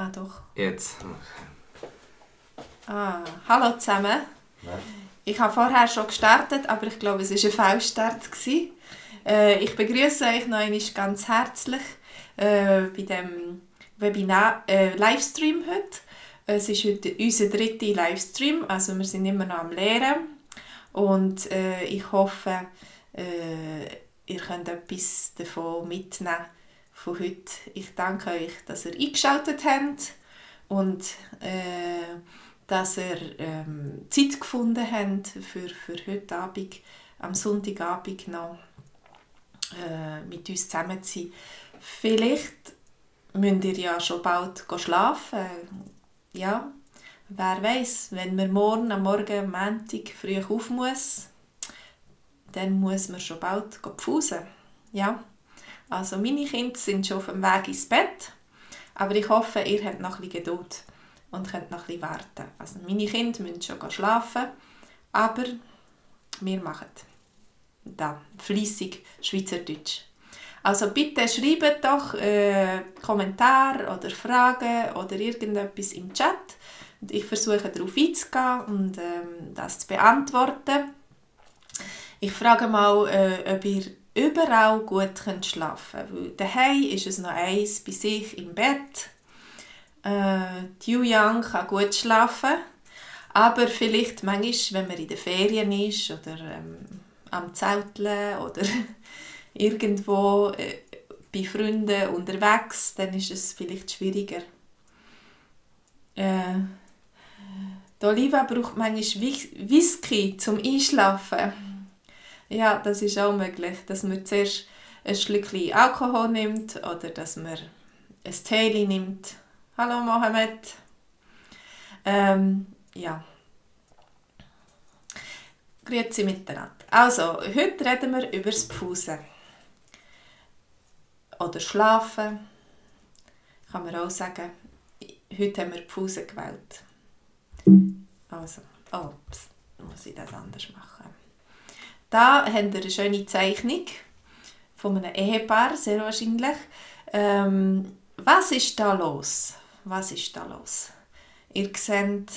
Ah, doch. Jetzt. Hallo zusammen. Ja. Ich habe vorher schon gestartet, aber ich glaube, es war ein Fehlstart. Ich begrüße euch noch einmal ganz herzlich bei diesem Webinar Livestream heute. Es ist heute unser dritter Livestream, also wir sind immer noch am Lehren. Und ich hoffe, ihr könnt etwas davon mitnehmen von heute. Ich danke euch, dass ihr eingeschaltet habt und dass ihr Zeit gefunden habt für heute Abend, am Sonntagabend noch mit uns zusammen zu sein. Vielleicht müsst ihr ja schon bald schlafen. Ja, wer weiß, wenn man am Morgen am Montag früh auf muss, dann muss man schon bald pfusen. Ja, also meine Kinder sind schon auf dem Weg ins Bett, aber ich hoffe, ihr habt noch ein bisschen Geduld und könnt noch ein bisschen warten. Also meine Kinder müssen schon schlafen, aber wir machen da fleissig Schweizerdeutsch. Also bitte schreibt doch Kommentare oder Fragen oder irgendetwas im Chat. Und ich versuche darauf einzugehen und das zu beantworten. Ich frage mal, ob ihr überall gut schlafen könnt. Weil daheim ist es noch eins bei sich im Bett. Yu Yang kann gut schlafen. Aber vielleicht manchmal, wenn man in den Ferien ist oder am Zelteln oder irgendwo bei Freunden unterwegs, dann ist es vielleicht schwieriger. Die Olivia braucht manchmal Whisky zum Einschlafen. Ja, das ist auch möglich, dass man zuerst ein Schlückchen Alkohol nimmt oder dass man ein Tee nimmt. Hallo Mohammed. Ja. Grüezi miteinander. Also, heute reden wir über das Pfusen. Oder Schlafen. Kann man auch sagen, heute haben wir Pfusen gewählt. Also, muss ich das anders machen. Da habt ihr eine schöne Zeichnung von einem Ehepaar, sehr wahrscheinlich. Was ist da los? Was ist da los? Ihr seht,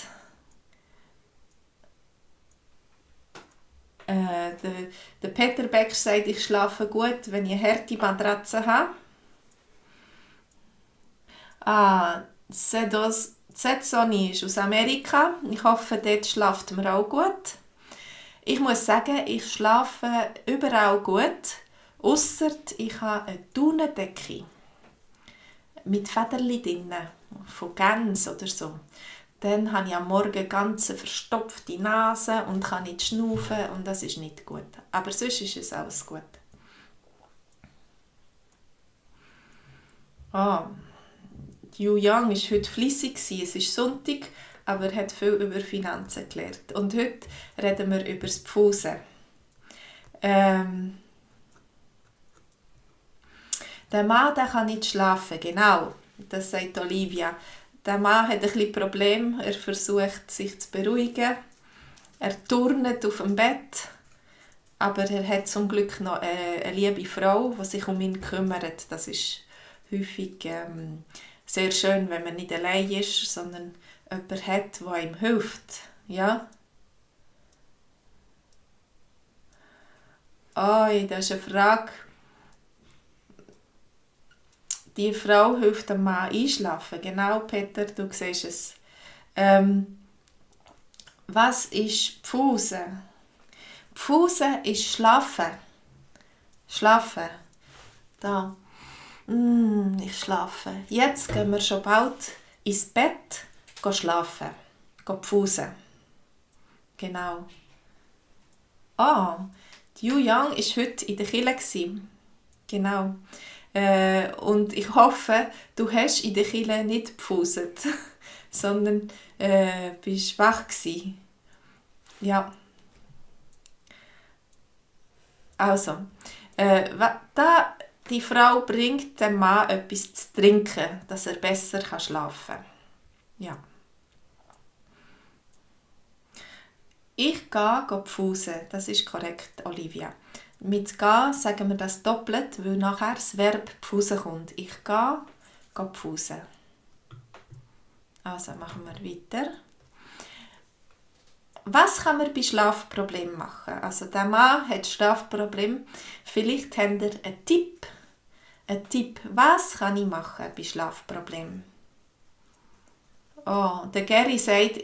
der Peter Beck sagt, ich schlafe gut, wenn ich eine harte Matratze habe. Zetsoni ist aus Amerika. Ich hoffe, dort schlaft man auch gut. Ich muss sagen, ich schlafe überall gut, ausser ich habe eine Daunendecke mit Federchen drin, von Gans oder so. Dann habe ich am Morgen ganz verstopfte Nase und kann nicht schnaufen und das ist nicht gut. Aber sonst ist es alles gut. Yu Yang war heute fleissig, es ist Sonntag, aber er hat viel über Finanzen gelernt. Und heute reden wir über das Pfusen. Der Mann der kann nicht schlafen, genau, das sagt Olivia. Der Mann hat ein bisschen Probleme, er versucht sich zu beruhigen. Er turnet auf dem Bett, aber er hat zum Glück noch eine liebe Frau, die sich um ihn kümmert. Das ist häufig sehr schön, wenn man nicht allein ist, sondern jemand hat, der ihm hilft. Ja? Das ist eine Frage. Die Frau hilft dem Mann einschlafen. Genau, Peter, du siehst es. Was ist Pfusen? Pfusen ist Schlafen. Schlafen. Da. Ich schlafe. Jetzt gehen wir schon bald ins Bett schlafen. Pfusen. Genau. Die Yu Yang war heute in der Kirche. Genau. Und ich hoffe, du hast in der Kirche nicht gepfuset, sondern bist wach gewesen. Ja. Also, die Frau bringt dem Mann etwas zu trinken, dass er besser schlafen kann. Ja. Ich gehe pfusen, das ist korrekt, Olivia. Mit «gehen» sagen wir das doppelt, weil nachher das Verb «pfusen» kommt. Ich gehe pfusen. Also machen wir weiter. Was kann man bei Schlafproblemen machen? Also der Mann hat Schlafprobleme. Vielleicht habt ihr einen Tipp. Was kann ich machen bei Schlafproblemen? Oh, der Gary sagt,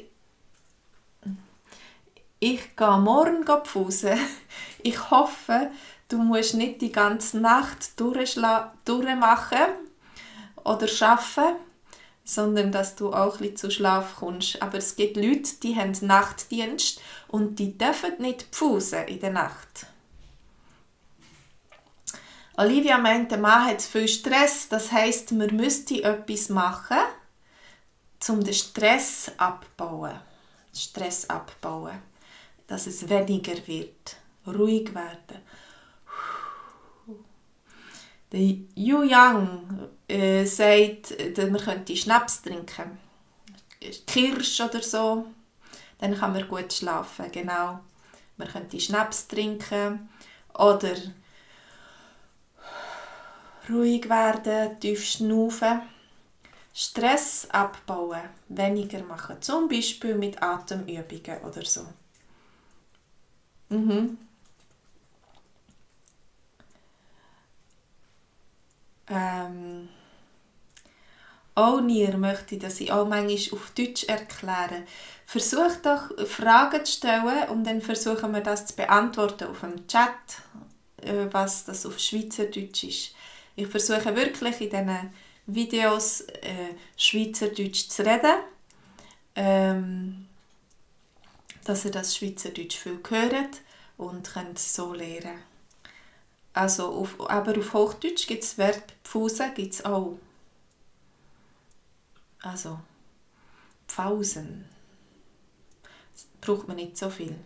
ich gehe morgen pfusen. Ich hoffe, du musst nicht die ganze Nacht durchmachen oder arbeiten, sondern dass du auch ein bisschen zu Schlaf kommst. Aber es gibt Leute, die haben Nachtdienst und die dürfen nicht pfusen in der Nacht. Olivia meint, der Mann hat viel Stress, das heisst, man müsste etwas machen, um den Stress abbauen. Dass es weniger wird. Ruhig werden. Der Yu Yang sagt, man könnte Schnaps trinken. Kirsch oder so. Dann kann man gut schlafen. Genau. Man könnte Schnaps trinken. Oder ruhig werden, tief schnaufen. Stress abbauen. Weniger machen. Zum Beispiel mit Atemübungen oder so. Auch Nier möchte, dass ich auch manchmal auf Deutsch erkläre. Versuch doch Fragen zu stellen und dann versuchen wir das zu beantworten auf dem Chat, was das auf Schweizerdeutsch ist. Ich versuche wirklich in diesen Videos Schweizerdeutsch zu reden, dass ihr das Schweizerdeutsch viel hört und könnt so lernen. Also aber auf Hochdeutsch gibt es Verb pfusen gibt's auch. Also Pfausen. Das braucht man nicht so viel.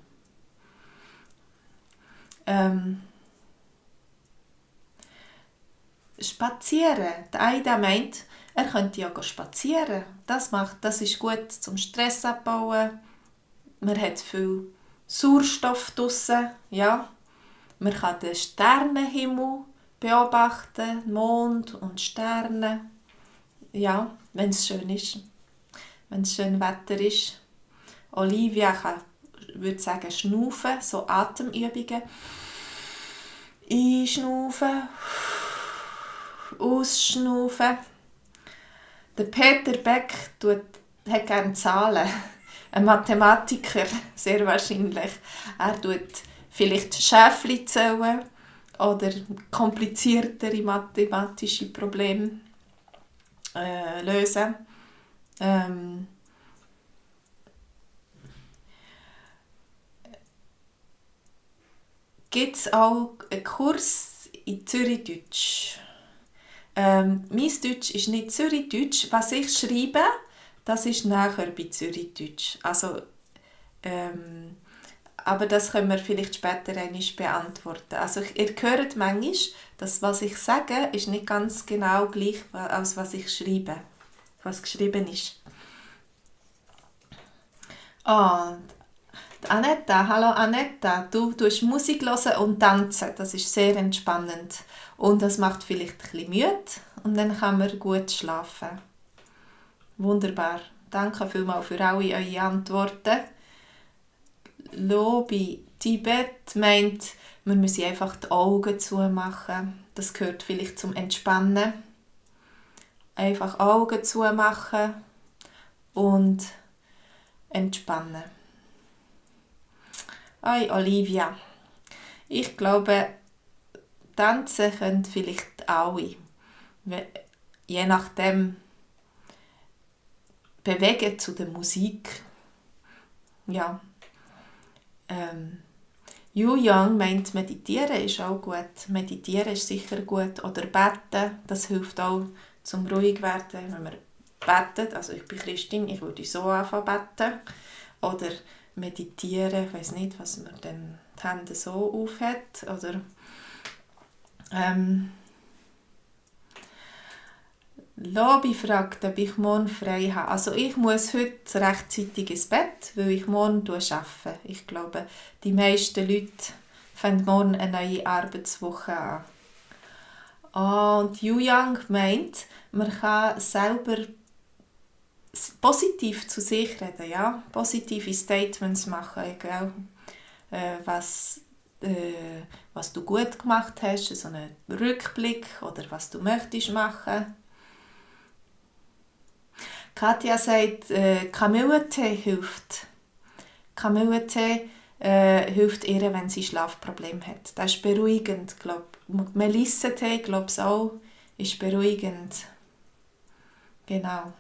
Spazieren. Der Aida meint, er könnte ja spazieren. Das ist gut zum Stress abbauen. Man hat viel Sauerstoff draussen, ja. Man kann den Sternenhimmel beobachten, Mond und Sterne. Ja, wenn es schön ist. Wenn es schön Wetter ist. Olivia würde sagen, schnaufen, so Atemübungen. Einschnaufen, ausschnaufen. Der Peter Beck hat gerne Zahlen. Ein Mathematiker, sehr wahrscheinlich. Er tut vielleicht Schäfli zählen oder kompliziertere mathematische Probleme lösen. Gibt es auch einen Kurs in Zürichdeutsch? Mein Deutsch ist nicht Zürichdeutsch. Was ich schreibe, das ist nachher bei Zürichdeutsch. Also, aber das können wir vielleicht später einmal beantworten. Also ihr hört manchmal, dass was ich sage, ist nicht ganz genau gleich, als was ich schreibe. Was geschrieben ist. Anetta, hallo Anetta, du tust Musik hören und tanzen, das ist sehr entspannend und das macht vielleicht ein bisschen müde und dann kann man gut schlafen. Wunderbar, danke vielmals für alle eure Antworten. Lobi Tibet meint, man müsse einfach die Augen zumachen, das gehört vielleicht zum Entspannen. Einfach Augen zumachen und entspannen. Hi Olivia. Ich glaube, tanzen können vielleicht alle. Je nachdem bewegen zu der Musik. Ja. Yu Yang meint, meditieren ist auch gut. Meditieren ist sicher gut. Oder beten, das hilft auch zum ruhig werden, wenn man betet. Also ich bin Christin, ich würde so anfangen beten. Oder meditieren, ich weiss nicht, was man dann die Hände so aufhat. Oder Lobby fragt, ob ich morgen frei habe. Also ich muss heute rechtzeitig ins Bett, weil ich morgen arbeite. Ich glaube, die meisten Leute fangen morgen eine neue Arbeitswoche an. Und Yu Yang meint, man kann selber positiv zu sich reden, ja? Positive Statements machen, egal was du gut gemacht hast, so einen Rückblick oder was du möchtest machen. Katja sagt, Kamillentee hilft. Kamillentee hilft ihr, wenn sie Schlafprobleme hat. Das ist beruhigend, glaube ich. Melissentee, glaube ich auch, ist beruhigend. Genau.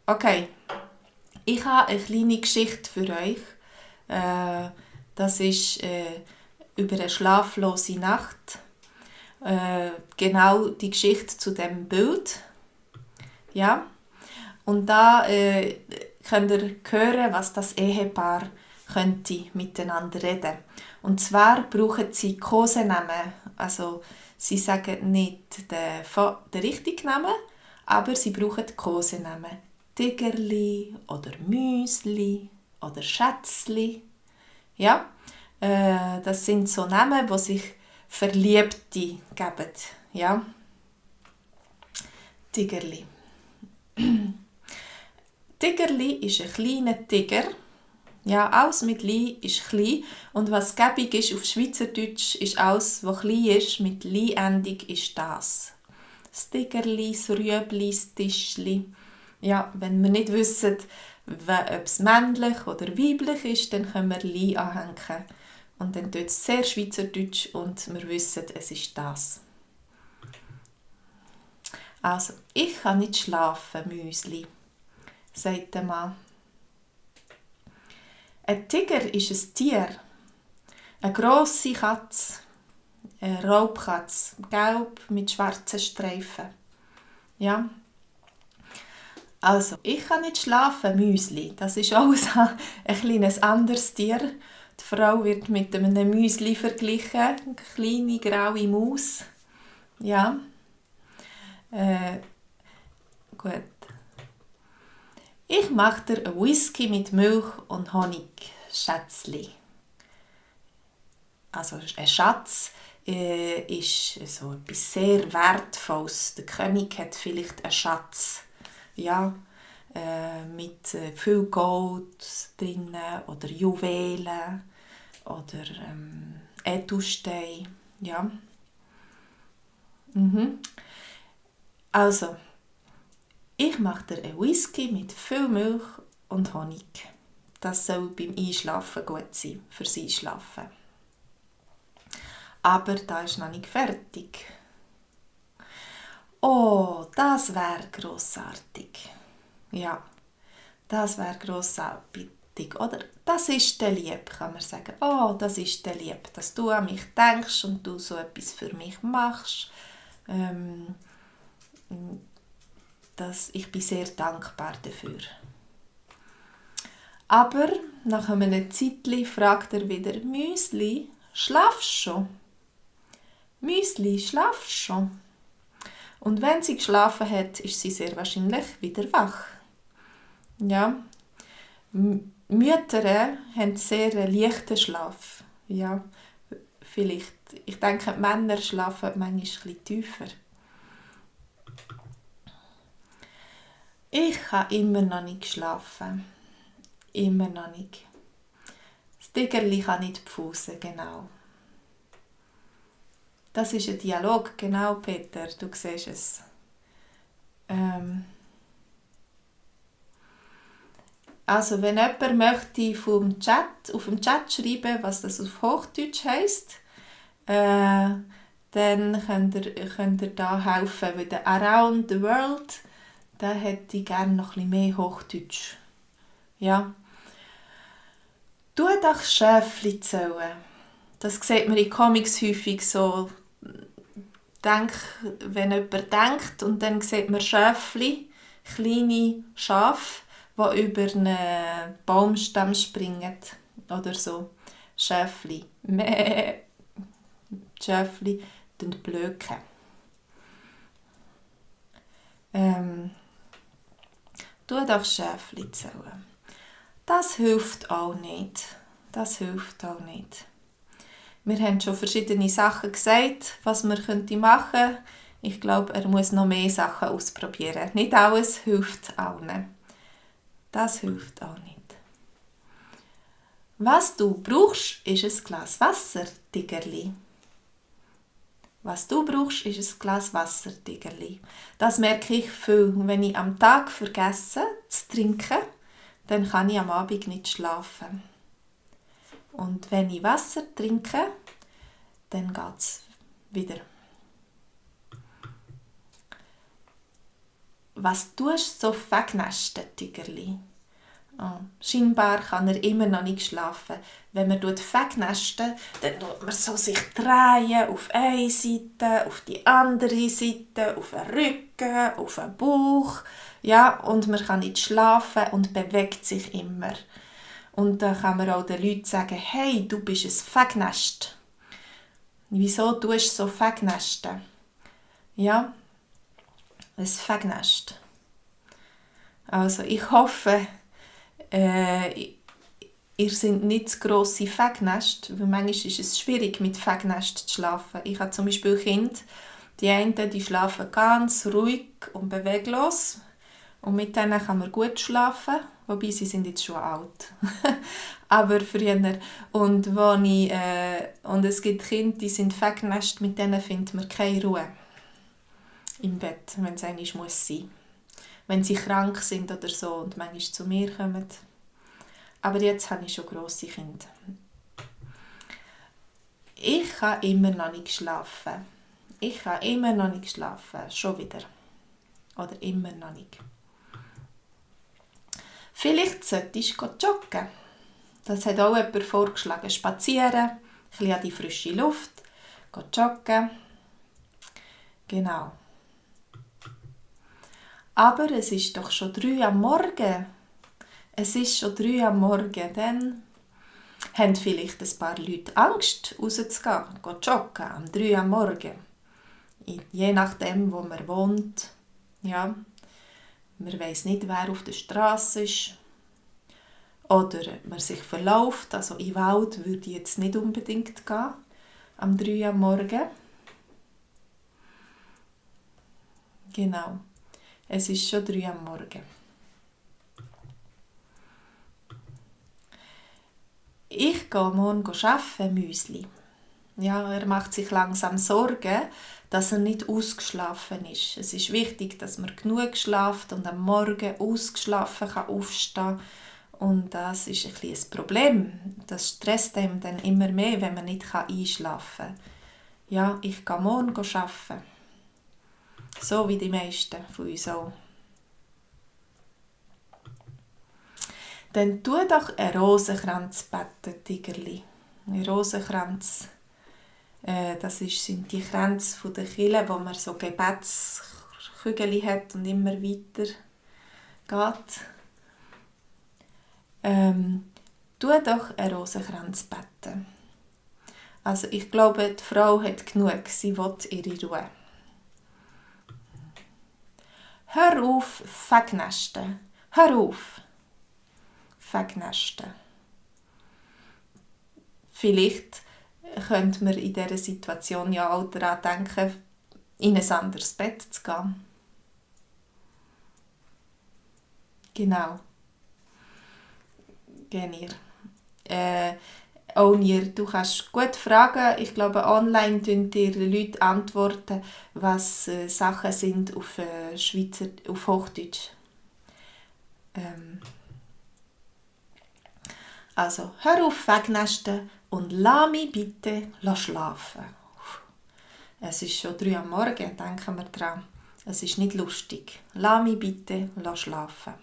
Okay, ich habe eine kleine Geschichte für euch. Das ist über eine schlaflose Nacht. Genau die Geschichte zu dem Bild. Ja. Und da könnt ihr hören, was das Ehepaar könnte miteinander reden. Und zwar brauchen sie Kosenamen. Also sie sagen nicht den richtigen Namen, aber sie brauchen Kosenamen. Tigerli oder Müsli oder Schätzli. Ja, das sind so Namen, die sich Verliebte geben. Ja. Tigerli. Tigerli ist ein kleiner Tiger. Ja, alles mit Li ist klein. Und was gäbig ist auf Schweizerdeutsch, ist alles, was klein ist, mit Li-Endung, ist das. Das Tigerli, das Rüebli, das Tischli. Ja, wenn wir nicht wissen, ob es männlich oder weiblich ist, dann können wir Li anhängen. Und dann tut es sehr Schweizerdeutsch und wir wissen, es ist das. Also, ich kann nicht schlafen, Müsli, sagt der Mann. Ein Tiger ist ein Tier. Eine grosse Katze. Eine Raubkatze. Gelb mit schwarzen Streifen. Ja. Also, ich kann nicht schlafen, Müsli. Das ist auch ein kleines anderes Tier. Die Frau wird mit einem Müsli verglichen. Eine kleine graue Maus. Ja. Gut. Ich mache dir einen Whisky mit Milch und Honig, Schätzli. Also ein Schatz ist so etwas sehr Wertvolles. Der König hat vielleicht einen Schatz, ja, mit viel Gold drin oder Juwelen oder Edelsteine. Ja. Also, ich mache dir einen Whisky mit viel Milch und Honig. Das soll beim Einschlafen gut sein, fürs Einschlafen. Aber da ist noch nicht fertig. Oh, das wäre grossartig. Ja, das wäre grossartig. Oder das ist dir lieb, kann man sagen. Oh, das ist dir lieb, dass du an mich denkst und du so etwas für mich machst. Ich bin sehr dankbar dafür. Aber nach einem Zeitchen fragt er wieder: Müsli, schlafst schon? Müsli, schlafst schon? Und wenn sie geschlafen hat, ist sie sehr wahrscheinlich wieder wach. Ja. Mütter haben sehr einen leichten Schlaf. Ja. Vielleicht. Ich denke, die Männer schlafen manchmal ein bisschen tiefer. Ich habe immer noch nicht geschlafen. Immer noch nicht. Das Tigerli kann nicht pfusen, genau. Das ist ein Dialog, genau, Peter, du siehst es. Also, wenn jemand möchte auf dem Chat schreiben, was das auf Hochdeutsch heisst, dann könnt ihr da helfen, weil der Around the World, da hätte ich gerne noch ein bisschen mehr Hochdeutsch. Ja. Du doch Schäfli zählen. Das sieht man in Comics häufig so. Wenn jemand denkt und dann sieht man Schäfli, kleine Schafe, die über einen Baumstamm springen. Oder so. Schäfli. Mäh. Schäfli blöken. Du doch Schäfli zählen. Das hilft auch nicht. Das hilft auch nicht. Wir haben schon verschiedene Sachen gesagt, was man machen könnte Ich glaube, er muss noch mehr Sachen ausprobieren. Nicht alles hilft allen. Das hilft auch nicht. Was du brauchst, ist ein Glas Wasser, Tigerli. Was du brauchst, ist ein Glas Wasser, Tigerli. Das merke ich viel. Wenn ich am Tag vergesse zu trinken, dann kann ich am Abend nicht schlafen. Und wenn ich Wasser trinke, dann geht es wieder. Was tust du so wegnästen, Tigerli? Oh, scheinbar kann er immer noch nicht schlafen. Wenn man wegnästen, dann tut man so sich drehen auf eine Seite, auf die andere Seite, auf den Rücken, auf den Bauch. Ja, und man kann nicht schlafen und bewegt sich immer. Und dann kann man auch den Leuten sagen, hey, du bist ein Wegnest. Wieso tust du so wegnästen? Ja, ein Wegnest. Also ich hoffe, ihr seid nicht zu grosse Wegnest, weil manchmal ist es schwierig, mit Wegnest zu schlafen. Ich habe zum Beispiel Kinder, die einen die schlafen ganz ruhig und beweglos und mit denen kann man gut schlafen, wobei sie sind jetzt schon alt. Aber früher. Und es gibt Kinder, die sind Wegnest, mit denen findet man keine Ruhe im Bett, wenn es einmal muss sein. Wenn sie krank sind oder so und manchmal zu mir kommen. Aber jetzt habe ich schon grosse Kinder. Ich kann immer noch nicht schlafen. Schon wieder. Oder immer noch nicht. Vielleicht solltest du joggen. Das hat auch jemand vorgeschlagen. Spazieren, ein bisschen an die frische Luft, joggen. Genau. Aber es ist doch schon 3 am Morgen. Dann haben vielleicht ein paar Leute Angst, rauszugehen, joggen am 3 am Morgen. Je nachdem, wo man wohnt. Ja. Man weiss nicht, wer auf der Straße ist. Oder man sich verläuft. Also in den Wald würde ich jetzt nicht unbedingt gehen. Am 3 am Morgen. Genau. Es ist schon 3 am Morgen. Ich gehe morgen arbeiten, Müsli. Ja, er macht sich langsam Sorgen, dass er nicht ausgeschlafen ist. Es ist wichtig, dass man genug schlaft und am Morgen ausgeschlafen kann aufstehen. Und das ist ein bisschen ein Problem. Das stresst einem dann immer mehr, wenn man nicht einschlafen kann. Ja, ich gehe morgen arbeiten. So wie die meisten von uns auch. Dann tu doch einen Rosenkranz beten, Tigerli. Ein Rosenkranz. Das sind die Kränze der Kirche, wo man so Gebetskügel hat und immer weiter geht. Tu doch einen Rosenkranz beten. Also ich glaube, die Frau hat genug. Sie will ihre Ruhe. Hör auf, wegnästen. Hör auf. Wegnästen. Vielleicht könnte man in dieser Situation ja auch daran denken, in ein anderes Bett zu gehen. Genau. Du kannst gut fragen. Ich glaube, online antworten dir Leute antworten, was Sachen sind auf Hochdeutsch. Also, hör auf wegnästen und lass mich bitte schlafen. Es ist schon 3 am Morgen, denken wir dran. Es ist nicht lustig. Lass mich bitte schlafen.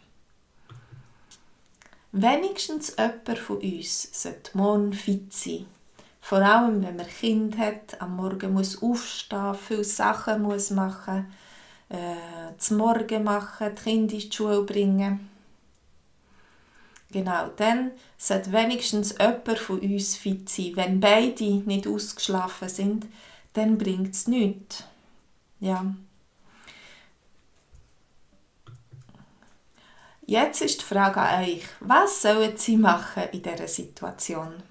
Wenigstens jemand von uns sollte morgen fit sein. Vor allem, wenn man Kind hat, am Morgen muss aufstehen, viele Sachen muss machen, zum Morgen machen, die Kinder in die Schule bringen. Genau, dann sollte wenigstens jemand von uns fit sein. Wenn beide nicht ausgeschlafen sind, dann bringt es nichts. Ja. Jetzt ist die Frage an euch. Was sollen Sie machen in dieser Situation?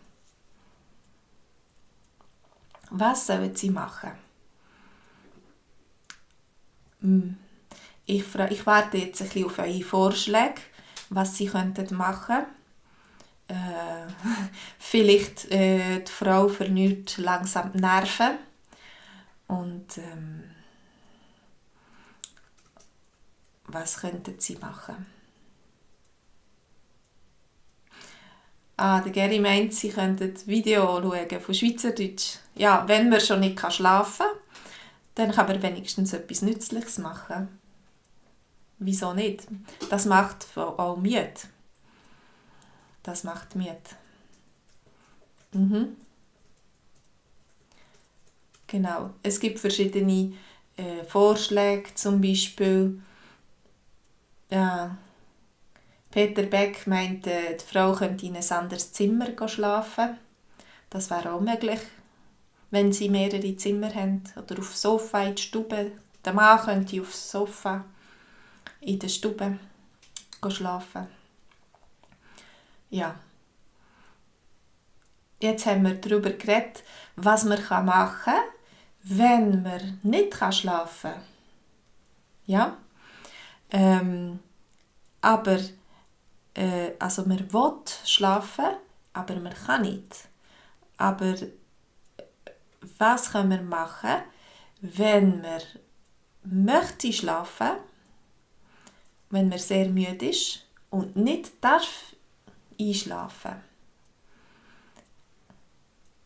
Was sollen Sie machen? Ich warte jetzt ein bisschen auf eure Vorschläge, was sie machen könnten. Vielleicht die Frau verliert langsam die Nerven. Und was könnten sie machen? Der Gary meint, sie könnten Video schauen von Schweizerdeutsch. Ja, wenn man schon nicht schlafen kann, dann kann man wenigstens etwas Nützliches machen. Wieso nicht? Das macht auch müde. Das macht müde. Genau. Es gibt verschiedene Vorschläge, zum Beispiel Peter Beck meint, die Frau könnte in ein anderes Zimmer schlafen. Das wäre auch möglich, wenn sie mehrere Zimmer haben. Oder auf dem Sofa in der Stube. Der Mann könnte auf dem Sofa in der Stube schlafen. Ja. Jetzt haben wir darüber geredet, was man machen kann, wenn man nicht schlafen kann. Ja? Aber also man will schlafen, aber man kann nicht. Aber was können wir machen, wenn man möchte schlafen, wenn man sehr müde ist und nicht darf einschlafen?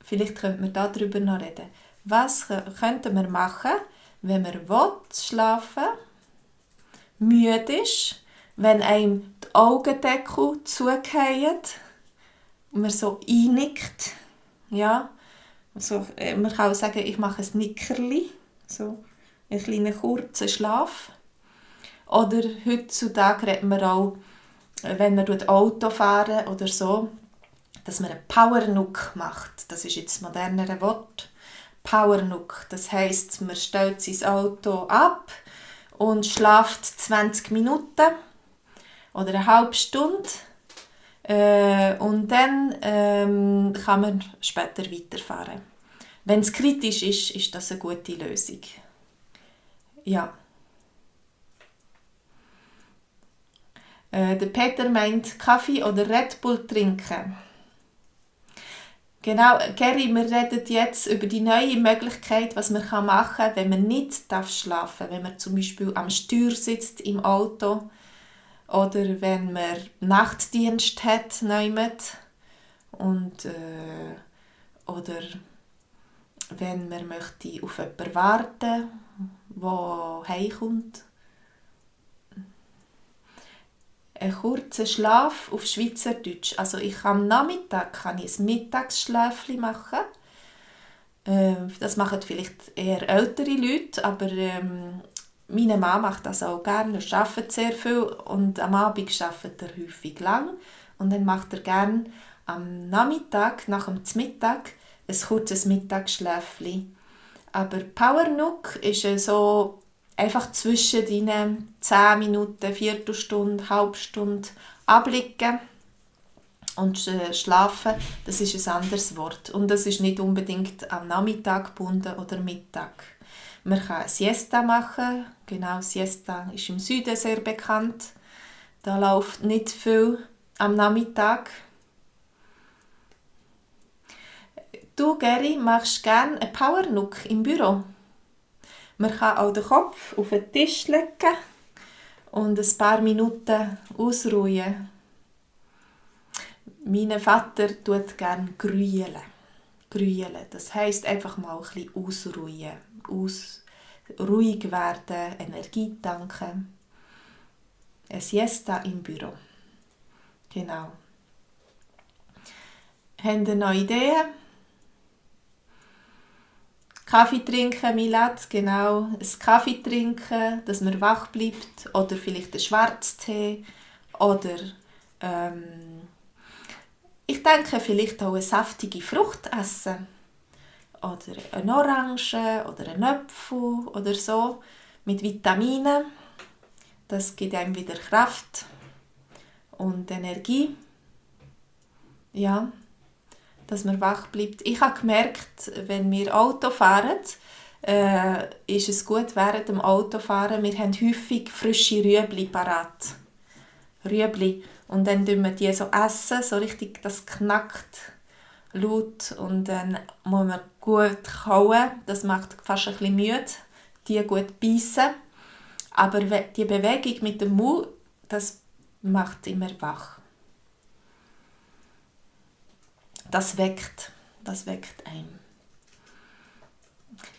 Vielleicht könnte man darüber noch reden. Was könnte man machen, wenn man schlafen will, müde ist, wenn einem die Augendeckel zugehen und man so einnickt. Ja, so, man kann auch sagen, ich mache ein Nickerli, so einen kleinen kurzen Schlaf. Oder heutzutage redet man auch, wenn man Auto fahren oder so, dass man einen Power-Nook macht. Das ist jetzt das modernere Wort. Power-Nook, das heisst, man stellt sein Auto ab und schläft 20 Minuten oder eine halbe Stunde. Und dann kann man später weiterfahren. Wenn es kritisch ist, ist das eine gute Lösung. Ja. Der Peter meint, Kaffee oder Red Bull trinken. Genau, Gary, wir reden jetzt über die neue Möglichkeit, was man machen kann, wenn man nicht schlafen darf. Wenn man zum Beispiel am Steuer sitzt im Auto oder wenn man Nachtdienst hat und oder wenn man möchte auf jemanden warten, der heimkommt. Ein kurzer Schlaf auf Schweizerdeutsch. Also am Nachmittag kann ich ein Mittagsschläfchen machen. Das machen vielleicht eher ältere Leute, aber meine Mann macht das auch gerne. Er arbeitet sehr viel und am Abend arbeitet er häufig lang. Und dann macht er gerne am Nachmittag, nach dem Mittag, ein kurzes Mittagsschläfchen. Aber Power Nook ist so einfach zwischen deinen 10 Minuten, Viertelstunde, Halbstunde abliegen und schlafen. Das ist ein anderes Wort. Und das ist nicht unbedingt am Nachmittag gebunden oder Mittag. Man kann Siesta machen. Genau, Siesta ist im Süden sehr bekannt. Da läuft nicht viel am Nachmittag. Du, Gary, machst gerne einen Power Nook im Büro. Man kann auch den Kopf auf den Tisch legen und ein paar Minuten ausruhen. Mein Vater tut gerne grüelen. Grüelen, das heisst einfach mal ein bisschen ausruhen. Ruhig werden, Energie tanken. Eine Siesta im Büro. Genau. Habt ihr noch Ideen? Kaffee trinken, Milad, genau. Ein Kaffee trinken, dass man wach bleibt. Oder vielleicht einen Schwarztee. Oder ich denke, vielleicht auch eine saftige Frucht essen. Oder eine Orange oder einen Apfel oder so. Mit Vitaminen. Das gibt einem wieder Kraft und Energie. Ja. Dass man wach bleibt. Ich habe gemerkt, wenn wir Auto fahren, ist es gut während dem Autofahren. Wir haben häufig frische Rüebli parat. Rüebli. Und dann essen wir die so, so richtig, das knackt laut. Und dann muss man gut kauen. Das macht fast ein bisschen müde, die gut beißen. Aber die Bewegung mit dem Mund, das macht immer wach. Das weckt einen.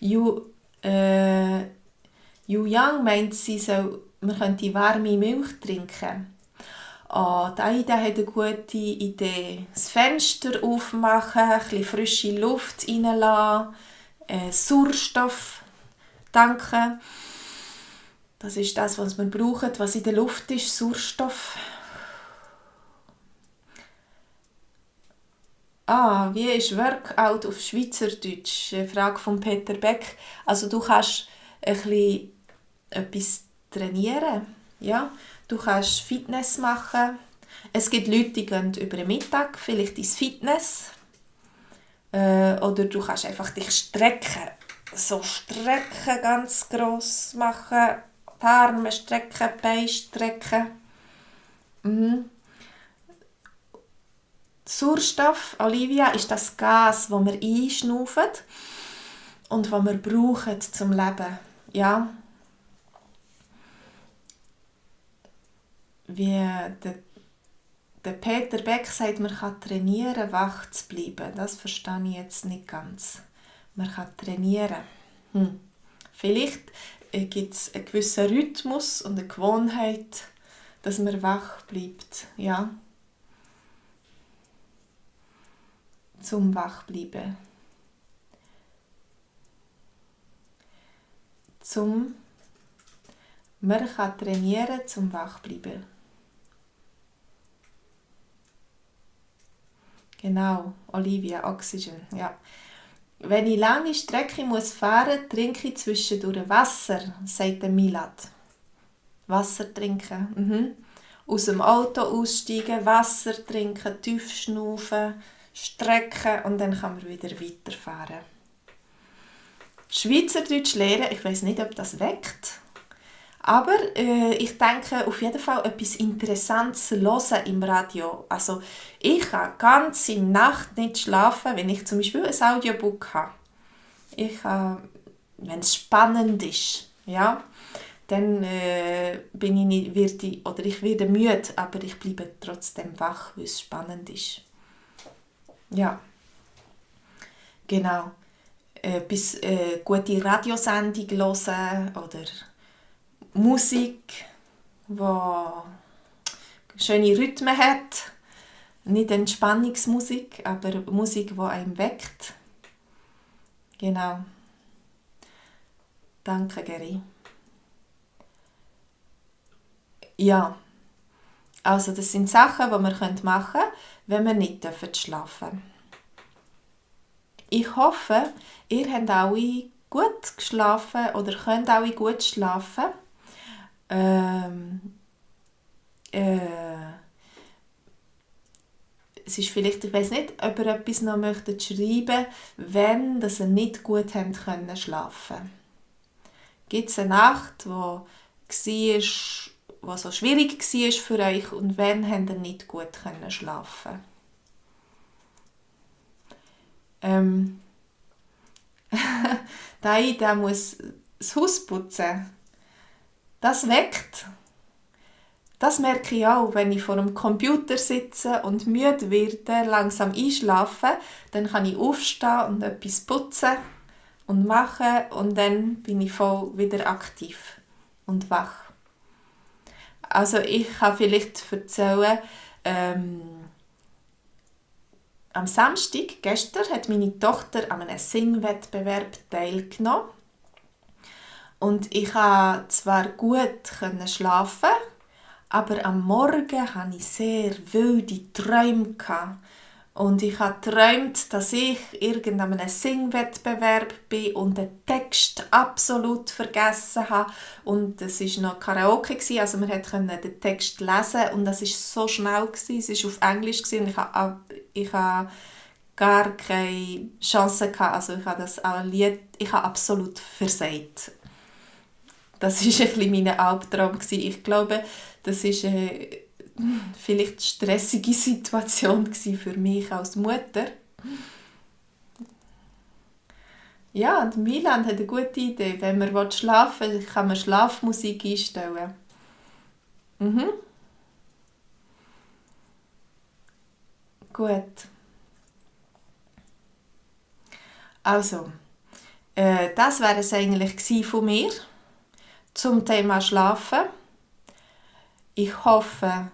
Yu Yang meint, man könnte warme Milch trinken. Oh, die Aida hat eine gute Idee. Das Fenster aufmachen, ein bisschen frische Luft reinlassen, Sauerstoff tanken. Das ist das, was wir brauchen, was in der Luft ist, Sauerstoff. Wie ist Workout auf Schweizerdeutsch? Eine Frage von Peter Beck. Also du kannst ein bisschen etwas trainieren. Ja? Du kannst Fitness machen. Es gibt Leute, die gehen über den Mittag vielleicht ins Fitness. Oder du kannst einfach dich strecken. So strecken, ganz gross machen. Die Arme strecken, die Beine strecken. Sauerstoff, Olivia, ist das Gas, das wir einschnaufen und das wir brauchen zum Leben. Ja? Wie der Peter Beck sagt, man kann trainieren, wach zu bleiben. Das verstehe ich jetzt nicht ganz. Man kann trainieren. Vielleicht gibt es einen gewissen Rhythmus und eine Gewohnheit, dass man wach bleibt. Ja? Zum Wachbleiben. Man kann trainieren zum Wachbleiben. Genau, Olivia, Oxygen, ja. Wenn ich lange Strecke fahren muss, trinke ich zwischendurch Wasser, sagt der Milad. Wasser trinken. Aus dem Auto aussteigen, Wasser trinken, tief schnaufen, strecken und dann kann man wieder weiterfahren. Schweizerdeutsch lernen, ich weiss nicht, ob das weckt, aber ich denke auf jeden Fall etwas Interessantes hören im Radio. Also ich kann die ganze Nacht nicht schlafen, wenn ich zum Beispiel ein Audiobook habe. Wenn es spannend ist, ja, dann ich werde müde, aber ich bleibe trotzdem wach, weil es spannend ist. Ja, genau. Gute Radiosendung hören oder Musik, die schöne Rhythmen hat. Nicht Entspannungsmusik, aber Musik, die einen weckt. Genau. Danke, Geri. Ja, also das sind Sachen, die wir machen können, wenn wir nicht schlafen dürfen. Ich hoffe, ihr habt alle gut geschlafen oder könnt alle gut schlafen. Es ist vielleicht, ich weiss nicht, ob ihr etwas noch möchtet schreiben, wenn ihr nicht gut habt schlafen. Gibt es eine Nacht, die so schwierig war für euch und wenn habt ihr nicht gut schlafen? Der muss das Haus putzen. Das weckt. Das merke ich auch, wenn ich vor dem Computer sitze und müde werde, langsam einschlafen, dann kann ich aufstehen und etwas putzen und machen und dann bin ich voll wieder aktiv und wach. Also ich kann vielleicht erzählen, am Samstag, gestern, hat meine Tochter an einem Singwettbewerb teilgenommen. Und ich konnte zwar gut schlafen, aber am Morgen hatte ich sehr wilde Träume. Und ich habe geträumt, dass ich irgendeinem Singwettbewerb bin und den Text absolut vergessen habe. Und es war noch Karaoke, also man konnte den Text lesen und das war so schnell, es war auf Englisch und ich habe gar keine Chance gehabt. Also ich habe das Lied, ich habe absolut versagt. Das war ein bisschen mein Albtraum. Ich glaube, das war vielleicht eine stressige Situation für mich als Mutter. Ja, und Milan hat eine gute Idee. Wenn man schlafen will, kann man Schlafmusik einstellen. Mhm, gut. Also, das wäre es eigentlich von mir zum Thema Schlafen. Ich hoffe,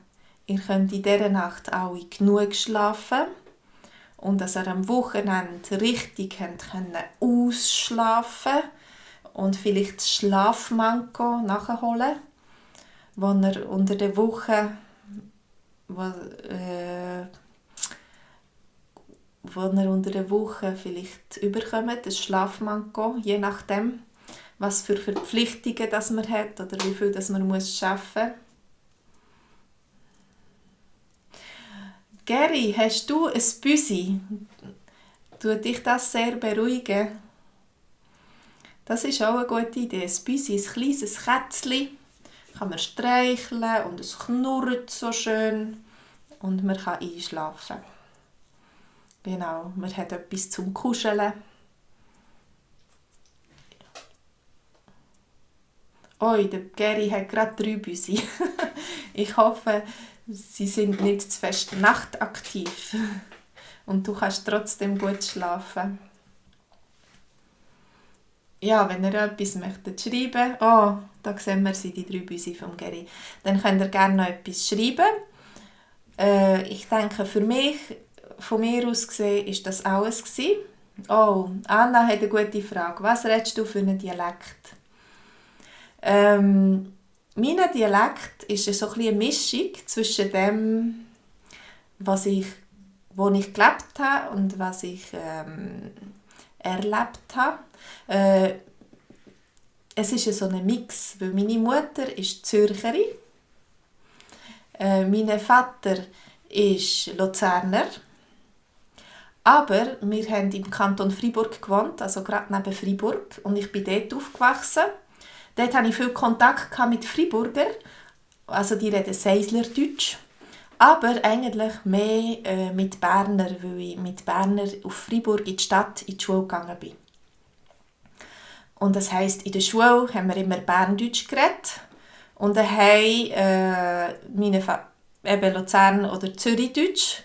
ihr könnt in dieser Nacht alle genug schlafen und dass ihr am Wochenende richtig ausschlafen könnt und vielleicht das Schlafmanko nachholen, wo ihr unter der Woche vielleicht überkommt, das Schlafmanko, je nachdem, was für Verpflichtungen das man hat oder wie viel das man muss arbeiten muss. Geri, hast du ein Büsi? Tut dich das sehr beruhigen? Das ist auch eine gute Idee. Ein Büsi, ein kleines Kätzchen, kann man streicheln und es knurrt so schön und man kann einschlafen. Genau, man hat etwas zum Kuscheln. Oi, der Geri hat gerade 3 Büsi. Ich hoffe, sie sind nicht zu fest nachtaktiv und du kannst trotzdem gut schlafen. Ja, wenn ihr etwas möchtet schreiben, oh, da sehen wir sie, die 3 Büsi vom Geri, dann könnt ihr gerne noch etwas schreiben. Ich denke, für mich, von mir aus gesehen, ist das alles gewesen. Oh, Anna hat eine gute Frage. Was redest du für einen Dialekt? Mein Dialekt ist so ein bisschen eine Mischung zwischen dem, wo ich gelebt habe und was ich erlebt habe. Es ist so ein Mix, weil meine Mutter ist Zürcherin, mein Vater ist Luzerner, aber wir haben im Kanton Freiburg gewohnt, also gerade neben Freiburg, und ich bin dort aufgewachsen. Dort hatte ich viel Kontakt mit Freiburger, also die reden Seislerdeutsch, aber eigentlich mehr mit Berner, weil ich mit Berner auf Freiburg in die Stadt in die Schule gegangen bin. Und das heisst, in der Schule haben wir immer Berndeutsch geredet und daheim eben Luzern- oder Zürichdeutsch.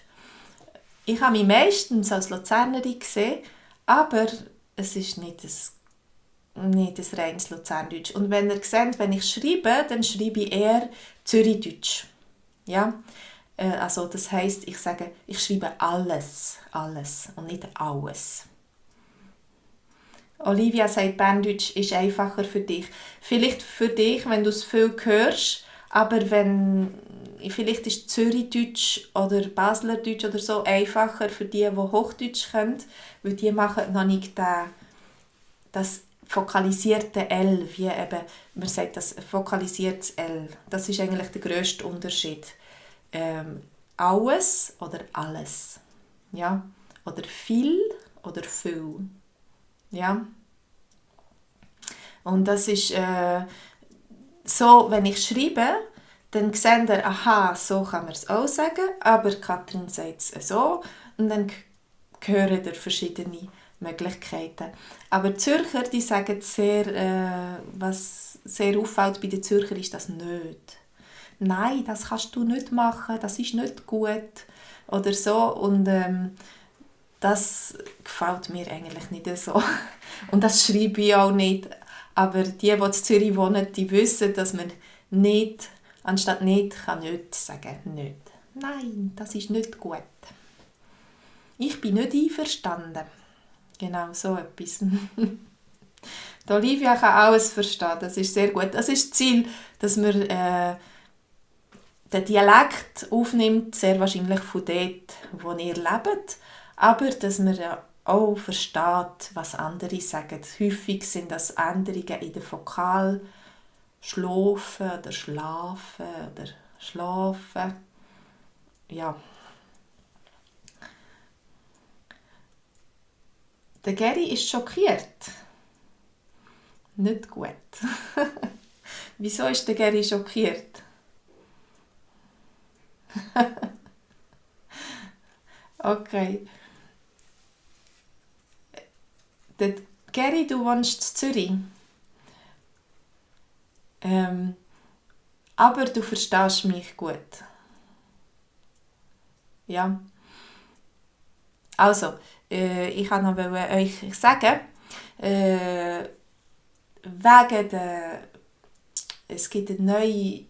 Ich habe mich meistens als Luzernerin gesehen, aber es ist nicht ein reines Luzerndeutsch. Und wenn ihr seht, wenn ich schreibe, dann schreibe ich eher Zürichdeutsch. Ja? Also das heisst, ich schreibe alles und nicht alles. Olivia sagt, Berndeutsch ist einfacher für dich. Vielleicht für dich, wenn du es viel hörst, aber vielleicht ist Zürichdeutsch oder Baslerdeutsch oder so einfacher für die Hochdeutsch können, weil die machen noch nicht das fokalisierte L, wie eben, man sagt das fokalisiertes L. Das ist eigentlich der grösste Unterschied. Alles oder alles. Ja? Oder viel oder viel. Ja? Und das ist so, wenn ich schreibe, dann seht ihr, aha, so kann man es auch sagen, aber Katrin sagt es so und dann hören ihr verschiedene Möglichkeiten. Aber die Zürcher, die sagen sehr, was sehr auffällt bei den Zürcher, ist das nicht. Nein, das kannst du nicht machen, das ist nicht gut oder so und das gefällt mir eigentlich nicht so. Und das schreibe ich auch nicht. Aber die in Zürich wohnen, die wissen, dass man nicht, anstatt nicht, kann nicht sagen, nicht. Nein, das ist nicht gut. Ich bin nicht einverstanden. Genau, so etwas. Die Olivia kann alles verstehen, das ist sehr gut. Das ist das Ziel, dass man den Dialekt aufnimmt, sehr wahrscheinlich von dort, wo ihr lebt, aber dass man auch versteht, was andere sagen. Häufig sind das Änderungen in der Vokal, schlafen oder schlafen oder schlafen. Ja. Der Geri ist schockiert. Nicht gut. Wieso ist der Geri schockiert? Okay. Der Geri, du wohnst in Zürich. Aber du verstehst mich gut. Ja. Also, ich wollte noch euch sagen, wegen der, es gibt eine neue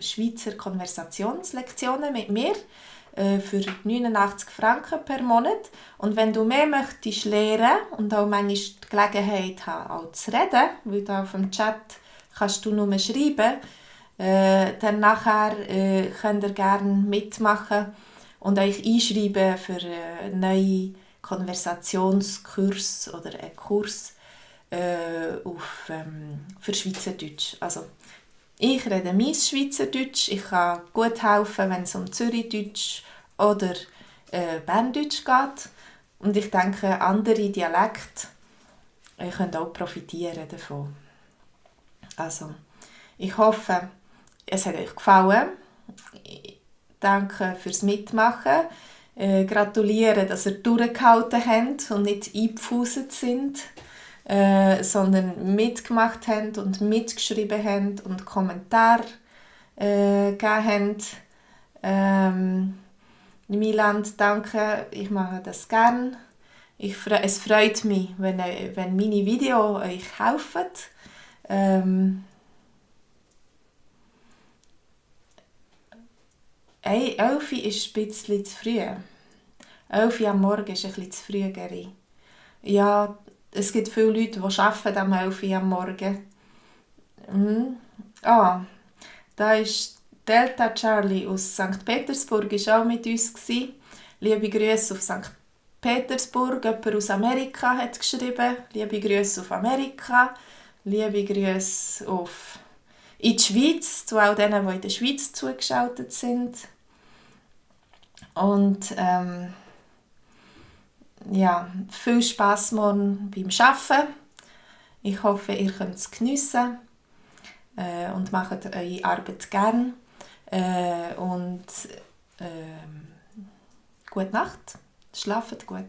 Schweizer Konversationslektionen mit mir für 89 Franken per Monat. Und wenn du mehr möchtest lernen und auch manchmal die Gelegenheit haben, auch zu reden, weil da auf dem Chat kannst du nur schreiben, dann nachher könnt ihr gerne mitmachen und euch einschreiben für einen neuen Konversationskurs oder einen Kurs für Schweizerdeutsch. Also, ich rede mein Schweizerdeutsch. Ich kann gut helfen, wenn es um Zürichdeutsch oder Berndeutsch geht. Und ich denke, andere Dialekte können auch profitieren davon. Also, ich hoffe, es hat euch gefallen. Danke fürs Mitmachen. Gratuliere, dass ihr durchgehalten habt und nicht eingepfuset sind, sondern mitgemacht habt und mitgeschrieben habt und Kommentare gegeben habt. Milan, danke, ich mache das gerne. Es freut mich, wenn meine Videos euch helfen. 11 Uhr ist ein bisschen zu früh. 11 Uhr am Morgen ist ein bisschen zu früh, Geri. Ja, es gibt viele Leute, die arbeiten am 11 Uhr am Morgen. Da ist Delta Charlie aus St. Petersburg ist auch mit uns gewesen. Liebe Grüße auf St. Petersburg. Jemand aus Amerika hat geschrieben. Liebe Grüße auf Amerika. Liebe Grüße in die Schweiz, zu all denen, die in der Schweiz zugeschaltet sind. Und viel Spass morgen beim Arbeiten. Ich hoffe, ihr könnt es geniessen und macht eure Arbeit gerne. Gute Nacht, schlaft gut.